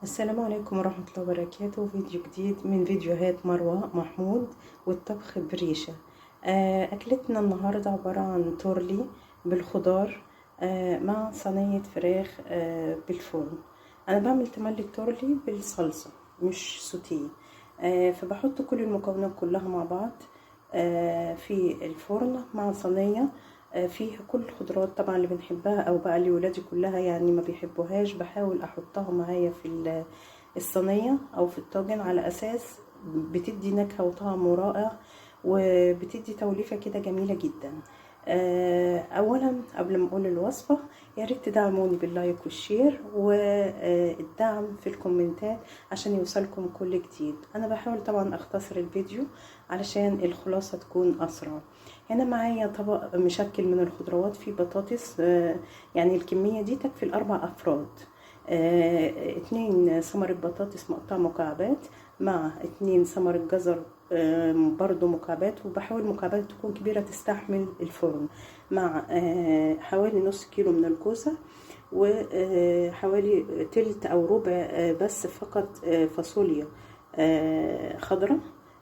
السلام عليكم ورحمة الله وبركاته. فيديو جديد من فيديوهات مروة محمود والطبخ بريشة. أكلتنا النهاردة عبارة عن تورلي بالخضار مع صينية فراخ بالفرن. أنا بعمل تملي التورلي بالصلصة مش سوتيه، فبحط كل المكونات كلها مع بعض في الفرن مع صينية فيها كل الخضروات طبعا اللي بنحبها، او بقى اللي ولادي كلها يعني ما بيحبوهاش بحاول احطها معايا في الصينية او في الطاجن، على اساس بتدي نكهة وطعم رائع وبتدي توليفة كده جميلة جدا. اولا قبل ما اقول الوصفة يا ريت تدعموني بال like وال share والدعم في الكومنتات عشان يوصلكم كل جديد. انا بحاول طبعا اختصر الفيديو علشان الخلاصة تكون اسرع. هنا معايا طبق مشكل من الخضروات فيه بطاطس، يعني الكمية دي تكفي الاربع افراد. 2 ثمرة بطاطس مقطعة مكعبات مع 2 ثمرة جزر برضو مكعبات، وبحاول مكعبات تكون كبيرة تستحمل الفرن، مع حوالي نص كيلو من الكوسة وحوالي تلت أو ربع بس فقط فاصوليا خضرة،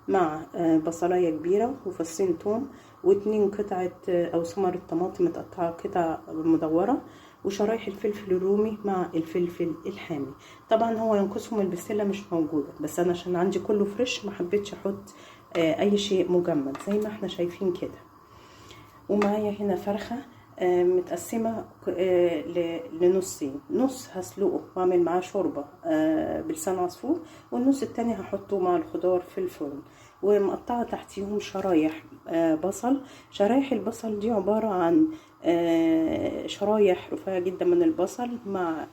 مع بصلاية كبيرة وفصين توم و2 قطعة أو ثمرة طماطم متقطعة قطع مدورة، وشرايح الفلفل الرومي مع الفلفل الحامي. طبعا هو ينقصهم البسلة مش موجودة، بس انا عشان عندي كله fresh ما حبيتش احط اي شيء مجمد زي ما احنا شايفين كده. ومعايا هنا فرخة متقسمة لنصين، نص هسلقه واعمل معاه شوربة بلسان عصفور، والنص التاني هحطه مع الخضار في الفرن. ومقطعة تحتيهم شرايح بصل. شرايح البصل دي عبارة عن شرايح رفيعة جدا من البصل مع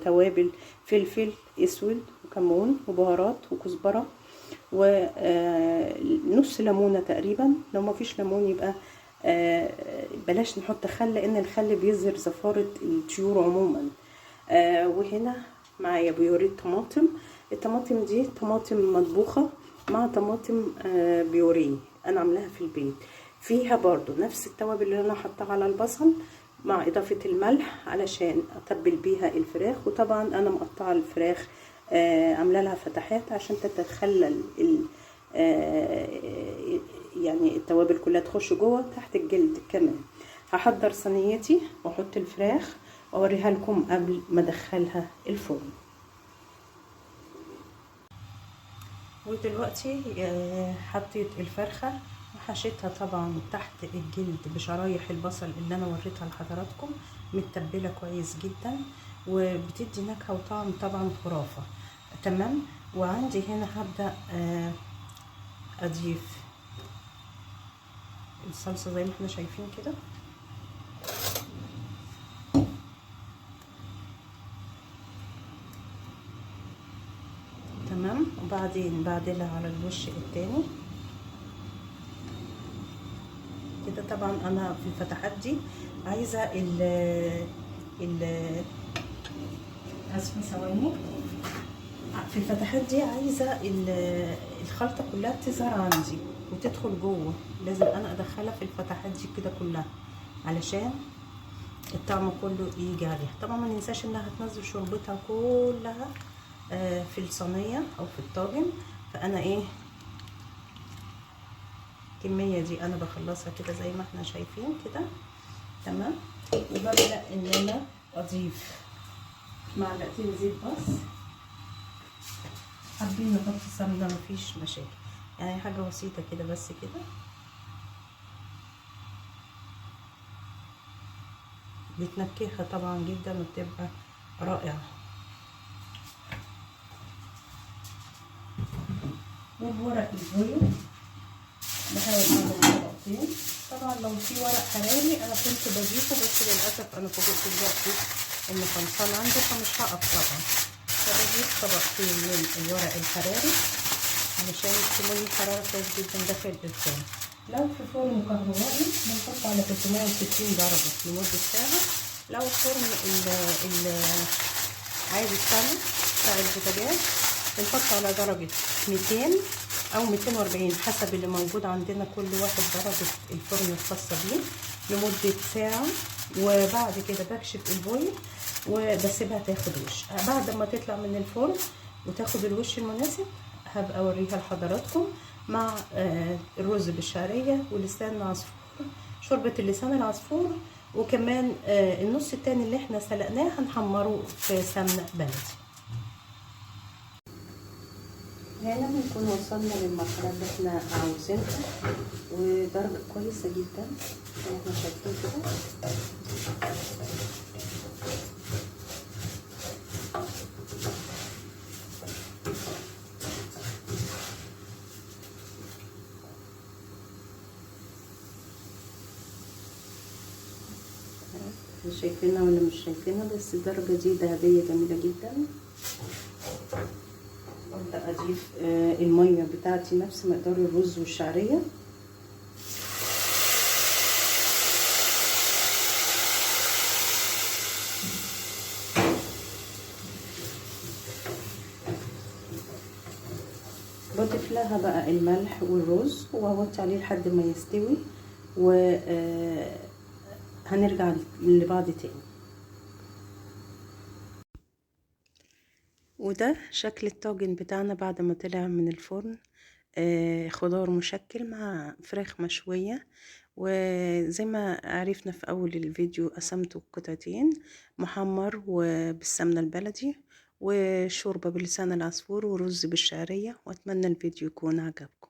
توابل فلفل اسود وكمون وبهارات وكزبرة ونص ليمونة تقريبا. لو ما فيش ليمون يبقى بلاش نحط خل، لان الخل بيظهر زفارة الطيور عموما. وهنا معايا بيوريه طماطم. الطماطم دي طماطم مطبوخة مع طماطم بيوريه انا عاملاها في البيت، فيها برضو نفس التوابل اللي انا حطاها على البصل مع اضافة الملح علشان اتبل بيها الفراخ. وطبعا انا مقطعة الفراخ عامله لها فتحات عشان تتخلل يعني التوابل كلها تخش جوه تحت الجلد. كمان هحضر صينيتي واحط الفراخ واوريها لكم قبل ما ادخلها الفرن. ودلوقتي حطيت الفرخه وحشيتها طبعا تحت الجلد بشرايح البصل اللي انا وريتها لحضراتكم، متبله كويس جدا وبتدي نكهة وطعم طبعا خرافه. تمام. وعندي هنا هبدا اضيف الصلصه زي ما احنا شايفين كده. تمام. وبعدين بعدلها على الوش التاني كده. طبعا انا في الفتحات دي عايزه ال ال اسفه ثواني، في الفتحات دي عايزه الخلطة كلها تظهر عندي وتدخل جوه، لازم انا ادخلها في الفتحات دي كده كلها علشان الطعم كله يجي عليها. طبعا ما ننساش انها هتنزل شوربتها كلها في الصينية او في الطاجن، فانا ايه الكمية دي انا بخلصها كده زي ما احنا شايفين كده. تمام. وببدا ان انا اضيف معلقتين زيت بس، حابين نحط سمنه مفيش مشاكل، يعني حاجة بسيطة كده بس كده. بتنكهها طبعا جدا وبتبقى رائعة. وبورق الفويل بحاول اعمل طبقتين. طبعا لو في ورق حراري انا كنت بضيفه، بس للاسف انا فوجئت دلوقتي ان خلصان عندي فمش هقف طبعا، فبضيف طبقتين من الورق الحراري علشان يكتموا الحرارة كويس جدا داخل الفرن. لو في فرن كهربائي بنحطه على 360 درجه لمدة ساعة. لو فرن ال عادي بتاعنا بتاع البوتاجاز بنحطه على درجه 200 او 240 حسب اللي موجود عندنا، كل واحد درجه الفرن الخاصة بيه، لمدة ساعة. وبعد كده بكشف الفويل وبسيبها تاخد وش. بعد ما تطلع من الفرن وتاخد الوش المناسب هبقى اوريها لحضراتكم مع الرز بالشعريه ولسان العصفور، شوربة اللسان العصفور، وكمان النص التاني اللي احنا سلقناه هنحمره في سمنه بلدي. هنا بنكون وصلنا للمرحلة اللي احنا عاوزينها، ودرجة كويسة جدا زي ما احنا شايفين كده. شايفينها ولا مش شايفينها؟ بس الدرجة دي ذهبية جميلة جدا. ابدا اضيف المية بتاعتي نفس مقدار الرز والشعريه. بضيف لها بقى الملح والرز واوطي عليه لحد ما يستوي، و هنرجع لبعض تاني. وده شكل الطاجن بتاعنا بعد ما طلع من الفرن، خضار مشكل مع فراخ مشوية، وزي ما عرفنا في أول الفيديو قسمته قطعتين، محمر وبالسمنة البلدي، وشوربة بلسان العصفور، ورز بالشعرية. وأتمنى الفيديو يكون عجبكم.